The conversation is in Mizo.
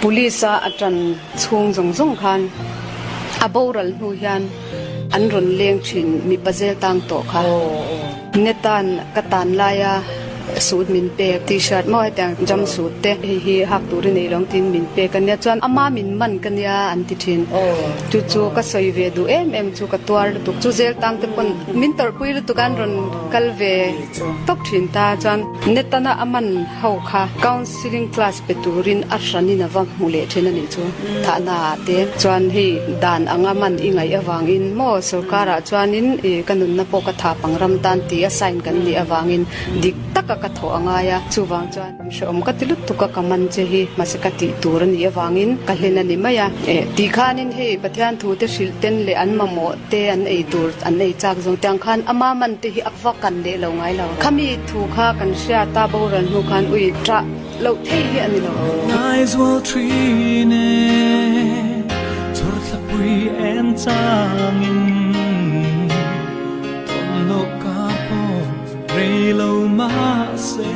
Police a a ṭan chhung zawng zawng khan a boral hnu hian an rawn leng ṭhin mipa zel tang tawh kha. Netan ka tan laia suit min pek, t-shirt maw hetiang jump suit te hei hi hak tur i nei lo ang tiin min pek a nia chuan ama min man ka nia an ti ṭhin. Chu chu ka sawi ve duh em em chu ka tuar lutuk chu zel tang te pawn min tawrhpui lutuk a an rawn kal ve tawp ṭhin ta chuan Netana a man ho kha counselling class pe turin a hranin a va hmu leh ṭhin a nih chu thahna ah te chuan hei dan anga man i ngaih avangin maw sorkarah chuanin ih ka nunna pawh ka thap ang ram tan tih a sign kan nih avangin dik taka ka thawh a ngai a chuvang chuan hrehawm ka ti lutuk a ka man che hi mahse ka tih tur a nih avangin ka hlen a ni mai a eh tih khanin hei Pathian thu te hrilh ten leh an mamawh te an ei tur an ei chak zawng te ang khan ama man te hi a va kan leh lo ngai lo khami thu kha kan hriat a boral hnu khan ui ṭah loh thei hi a ni lo. Ngaizual thin e, chhawrthlapui en changin Tawn loh ka pawh rei lo mahse.